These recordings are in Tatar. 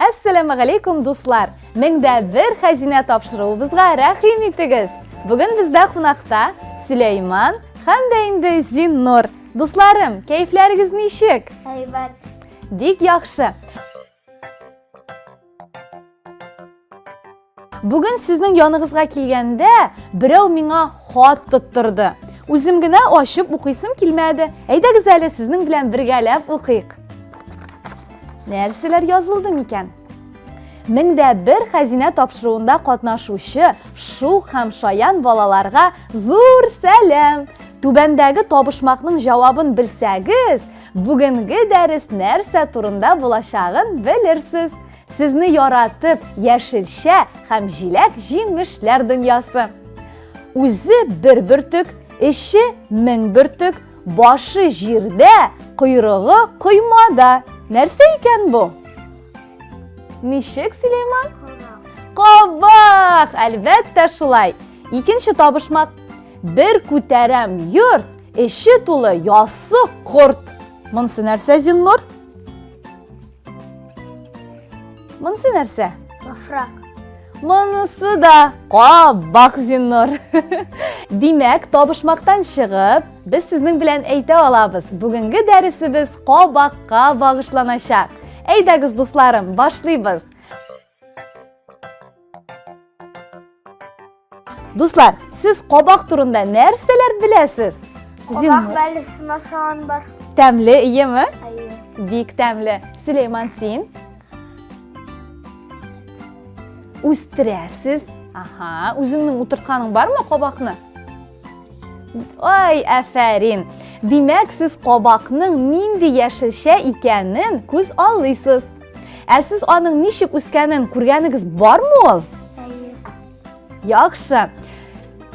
Әссәламегалейкум, дуслар! Меңдә бер хәзинә тапшыруыбызга рәхим итегез! Бүген бездә кунакта Сөләйман һәм дә инде Зиннур. Дусларым, кәефләрегез ничек? Әйбәт. Бик яхшы. Бүген сезнең яныгызга килгәндә, берәү миңа хат тоттырды. Үзем генә ачып укыйсым килмәде. Әйдәгез әле сезнең белән бергәләп укыйк. Нәрсәләр язылды микән? Меңдә бер хәзинә тапшыруында катнашучы шук һәм шаян балаларга зур сәлам! Түбәндәге табышмакның җавабын белсәгез, бүгенге дәрес нәрсә турында булачагын белерсез. Сезне яратып, яшелчә һәм җиләк-җимешләр дөньясы. Үзе бер бөртек, эче мең бөртек, башы җирдә, койрыгы коймада. Нәрсә икән бу? Ничек, Сөләйман? Кабак! Әлбәттә шулай. Икенче табышмак. Бер күтәрәм йорт, эче тулы яссы корт. Монысы нәрсә, Зиннур? Монысы нәрсә? Яфрак. Монысы да кабак, Зиннур. Димәк, табышмактан чыгып, без сезнең белән әйтә алабыз. Бүгенге дәресебез кабакка багышланачак. Әйдәгез, дусларым, башлыйбыз. Дуслар, сез кабак турында нәрсәләр беләсез? Кабак бәлешен ашаган бар. Тәмле, иеме? Әйе. Бик тәмле. Сөләйман, син? Үстерәсез. Аһа, үзеңнең утыртканың бармы кабакны? Ай, әфәрин! Димәк, сез кабакның нинди яшелчә икәнен күз аллыйсыз. Ә сез аның ничек үскәнен күргәнегез бармы ул? Әйе. Яхшы.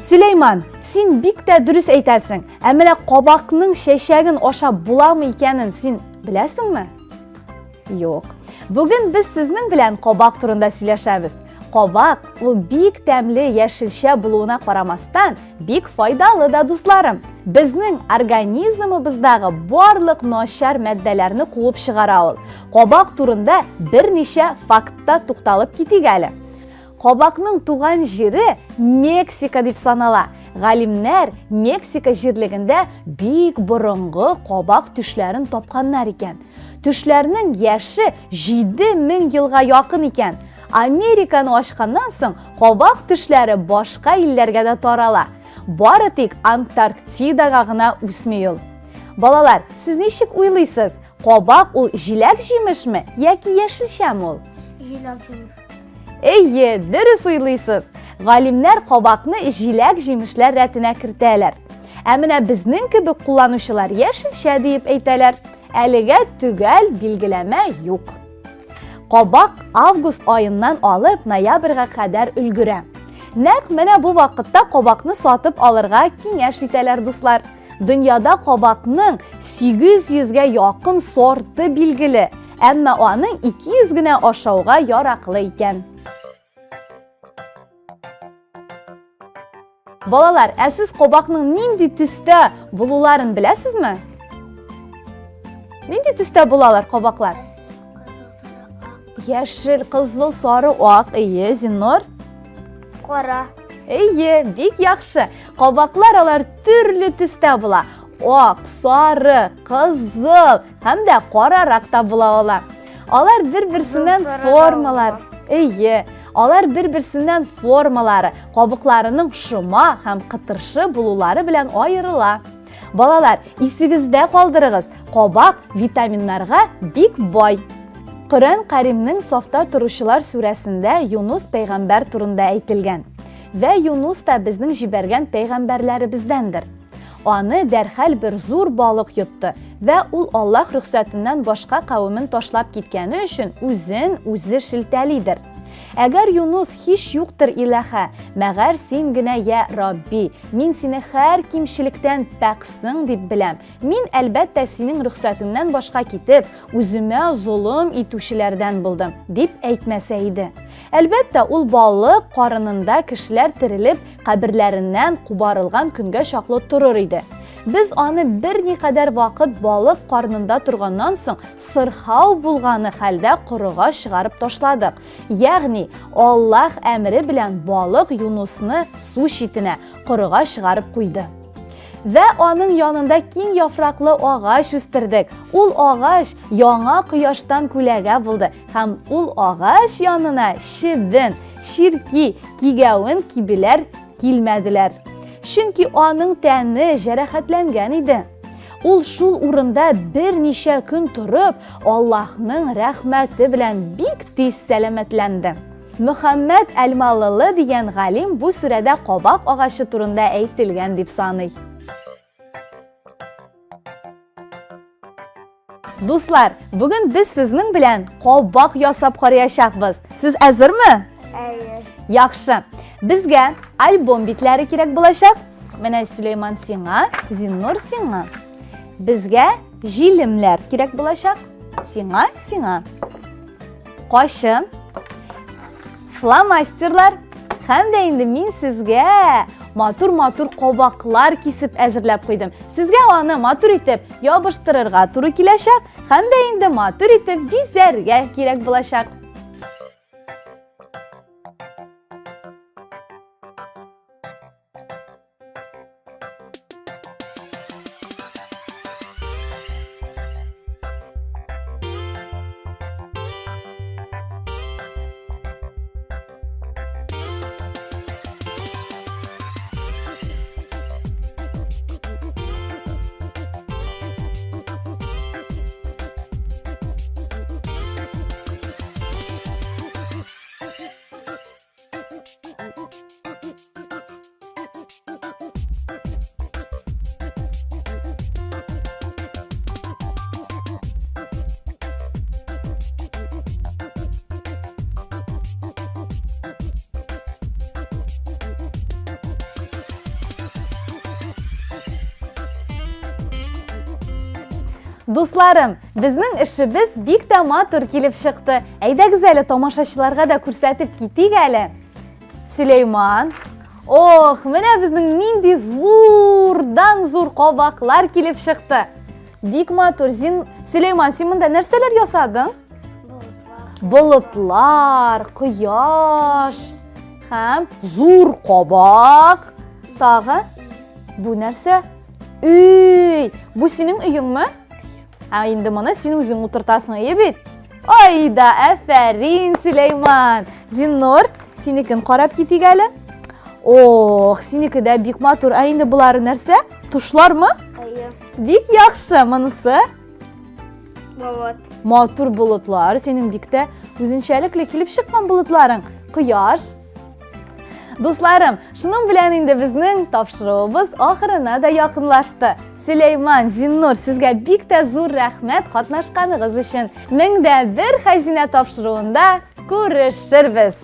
Сөләйман, син бик тә дөрес әйтәсең. Ә менә кабакның чәчәген ашап буламы икәнен син беләсеңме? Юк. Бүген без сезнең белән кабак турында сөйләшәбез. Кабак ул бик тәмле яшелчә булуына карамастан, бик файдалы да, дусларым. Безнең организмыбыздагы барлык начар матдәләрне куып чыгара ул. Кабак турында берничә фактта тукталып китик әле. Кабакның туган җире Мексика дип санала. Галимнәр Мексика җирлегендә бик борынгы кабак төшләрен тапканнар икән. Төшләрнең яше 7000 елга якын икән. Американы ачканнан соң кабак төшләре башка илләргә дә тарала. Бары тик Антарктидага гына үсми ул. Балалар, сез ничек уйлыйсыз? Кабак ул җиләк-җимешме яки яшелчәме ул? Җиләк-җимеш. Әйе, дөрес уйлыйсыз. Галимнәр кабакны җиләк-җимешләр рәтенә кертәләр. Ә менә безнең кебек кулланучылар яшелчә диеп әйтәләр. Әлегә төгәл билгеләмә юк. Кабак август аеннан алып ноябрьгә кадәр өлгерә. Нәкъ менә бу вакытта кабакны сатып алырга киңәш итәләр, дуслар. Дөньяда кабакның 800 гә якын сорты билгеле, әмма аның 200 генә ашауга яраклы икән. Балалар, ә сез кабакның нинди төстә булуларын беләсезме? Нинди төстә булалар кабаклар? Яшел, кызыл, сары, ак. Әйе, Зиннур. Кара. Әйе, бик яхшы. Кабаклар алар төрле төстә була. Ак, сары, кызыл һәм дә карарак та була ала. Алар бер-берсеннән формалар. Әйе, алар бер-берсеннән формалары, кабыкларының шома һәм кытыршы булулары белән аерыла. Балалар, исегездә калдырыгыз, кабак витаминнарга бик бай. Коръән Кәримнең Сафта торучылар сүрәсендә Юнус пәйгамбәр турында әйтелгән. Вә Юнус та безнең җибәргән пәйгамбәрләребездәндер. Аны дәрхаль бер зур балык йотты вә ул Аллаһ рөхсәтеннән башка кавемен ташлап киткәне өчен үзен үзе шелтәлидер. Әгәр Юнус һич юктыр иләһә, мәгәр син генә йә Рабби, мин сине һәр кимчелектән пакьсың дип беләм. Мин, әлбәттә, синең рөхсәтеңнән башка китеп, үземә золым итүчеләрдән булдым, дип әйтмәсә иде. Әлбәттә, ул балык карынында кешеләр терелеп, каберләреннән кубарылган көнгә чаклы торыр иде. Без аны берникадәр вакыт балык карнында торганнан соң сырхау булганы хәлдә корыга чыгарып ташладык. Ягъни, Аллаһ әмере белән балык Юнусны су читенә, корыга чыгарып куйды. Вә аның янында киң яфраклы агач үстердек. Ул агач яңа кояштан күләгә булды һәм ул агач янына чебен, чирки, кигәвен кибеләр килмәделәр. Чөнки аның тәне җәрәхәтләнгән иде. Ул шул урында берничә көн торып, Аллаһның рәхмәте белән бик тиз сәламәтләнде. Мөхәммәд Әлмалылы дигән галим бу сүрәдә кабак агачы турында әйтелгән дип саный. Дуслар, бүген без сезнең белән кабак ясап караячакбыз. Сез әзерме? Әйе. Яхшы. Безгә альбом битләре кирәк булачак. Менә Сөләйман сиңа, Зиннур сиңа. Безгә җилемнәр кирәк булачак. Сиңа, сиңа. Кашы, фломастерлар һәм дә инде мин сезгә матур-матур кабаклар кисеп әзерләп куйдым. Сезгә аны матур итеп ябыштырырга туры киләчәк һәм дә инде матур итеп бизәргә кирәк булачак. Дусларым, безнең эшебез бик тә матур килеп чыкты. Әйдәгез әле тамашачыларга да күрсәтеп китик әле. Сөләйман. Ох, менә безнең нинди зурдан зур кабаклар килеп чыкты. Бик матур. Зин Сөләйман, син монда нәрсәләр ясадың? Болытлар, кояш һәм зур кабак. Тагы бу нәрсә? Өй! Бу синең өеңме? Ә инде моны син үзең утыртасың, әйе бит? Ай да, әфәрин, Сөләйман! Зиннур, синекен карап китик әле. Ох, синеке дә бик матур. Ә инде болары нәрсә? Тушлармы? Әйе. Бик яхшы, монысы? Болыт. Матур болытлар, синең бик тә үзенчәлекле килеп чыккан болытларың. Кояш. Дусларым, шуның белән инде безнең тапшыруыбыз ахырына да якынлашты. Сөләйман, Зиннур, сезгә бик тә зур рәхмәт катнашканыгыз өчен. 1001 хәзинә тапшыруында күрешербез.